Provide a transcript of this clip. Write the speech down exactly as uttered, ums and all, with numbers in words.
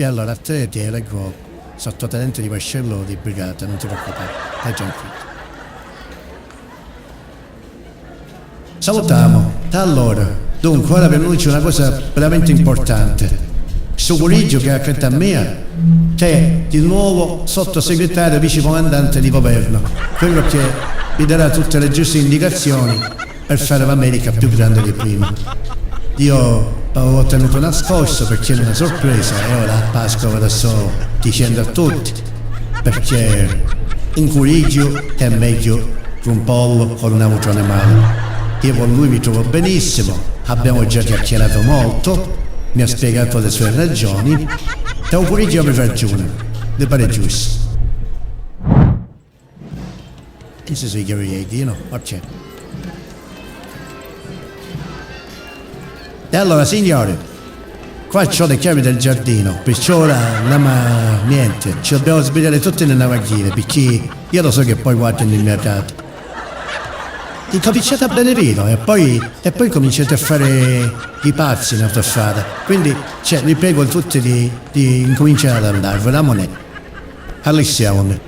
E allora a te ti eleco sottotenente di vascello di brigata, non ti preoccupare, stai tranquillo. Salutamu. Allora, dunque, ora vi annuncio una cosa veramente importante. Stu curiggio che è accanto a mia, c'è di nuovo sottosegretario vice comandante di governo, quello che vi darà tutte le giuste indicazioni per fare l'America più grande di prima. Io l'avevo tenuto nascosto perché era una sorpresa e ora a Pasqua ve la sto dicendo a tutti, perché un curiggio è meglio di un pollo con un altro animale. Io con lui mi trovo benissimo, abbiamo già chiacchierato molto, mi ha spiegato le sue ragioni. È un curiggio che mi ragiona, mi pare giusto. Chi si sigla via, you know? Ok. E allora, signori, qua c'ho le chiavi del giardino, perciò ora andiamo a niente, ci dobbiamo sbrigare tutti nelle navagline, perché io lo so che poi guardano il mercato. Incominciate a benedire e poi, e poi cominciate a fare i pazzi, non so fare. Quindi, cioè, vi prego tutti di, di incominciare ad andare, ve la moneta. All'azione.